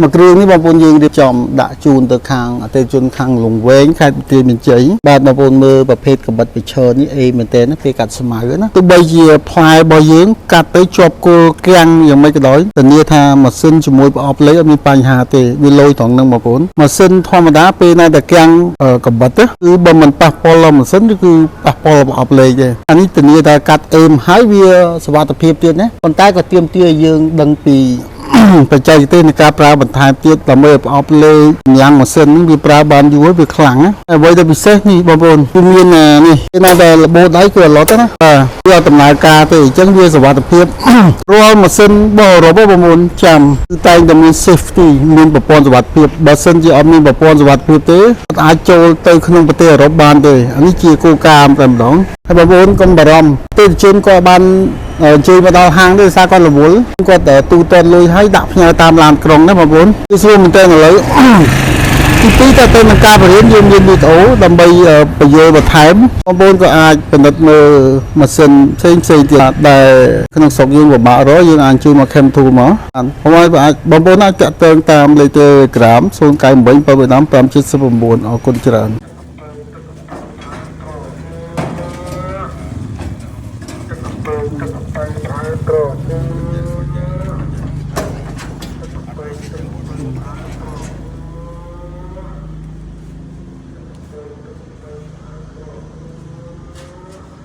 មួយគ្រឿងនេះបងប្អូនយើងរៀបចំដាក់ជូនទៅខាងអតិថិជនខាងលង្វែងខេត្តបន្ទាយមានជ័យបាទបងប្អូនមើលប្រភេទកបិតបិឈរនេះអេមែនតើណាគេកាត់ស្មៅណាទោះបីជាផ្លែរបស់យើងកាត់ទៅជាប់គល់គាំងយ៉ាងម៉េចក៏ដោយធានាថាម៉ាស៊ីនជាមួយប្រអប់លេខអត់មានបញ្ហាទេវាលយត្រង់ហ្នឹងបងប្អូនម៉ាស៊ីនធម្មតាពេលណាតែគាំងកបិតគឺបើមិនប៉ះពាល់ដល់ម៉ាស៊ីនគឺប៉ះពាល់ប្រអប់លេខទេអានេះធានាថាកាត់អេមហើយវាសុវត្ថិភាពទៀតណាប៉ុន្តែក៏ទាមទារឲ្យយើងដឹងពី បច្ចេកទេសនៃការប្រើបន្ថែមទៀតដើម្បីឲ្យប្រអប់លេខកម្លាំងម៉ាស៊ីនហ្នឹងវាប្រើបានយូរវាខ្លាំងណាអ្វីដែលពិសេសនេះបងប្អូនគឺមានអានេះគេណាដែលរបូតដៃគឺអត់លត់ទេណាបាទវាអត់ដំណើរការទេអញ្ចឹងវាសុវត្ថិភាព រាល់ម៉ាស៊ីនរបស់អឺរ៉ុបបងប្អូនចាំគឺតែងតែមាន safety មានប្រព័ន្ធសុវត្ថិភាពបើសិនជាអត់មានប្រព័ន្ធសុវត្ថិភាពទេអត់អាចចូលទៅក្នុងប្រទេសអឺរ៉ុបបានទេអានេះជាគោលការណ៍តែម្ដងហើយបងប្អូនកុំបារម្ភទេជនក៏បានអញ្ជើញមកដល់ហាងទេដោយសារគាត់រវល់គាត់ទូទាត់លុយឲ្យដាក់ផ្ញើតាមឡានក្រុងណាបងប្អូនគឺស្រួលមែនទែនឥឡូវ ទីពីរតើទៅនឹងការបរៀនយើងមានវីដេអូដើម្បីបញ្យល់បន្ថែមបងប្អូនក៏អាចពិនិត្យមើលម៉ាស៊ីនផ្សេងផ្សេងទៀតដែលក្នុងស្រុកយើងពិបាករកយើងអាចជួយមក Cam 2មកបងប្អូនអាចបងប្អូនអាចតាក់ទងតាមលេខ Telegram 098 715 579អរគុណច្រើន។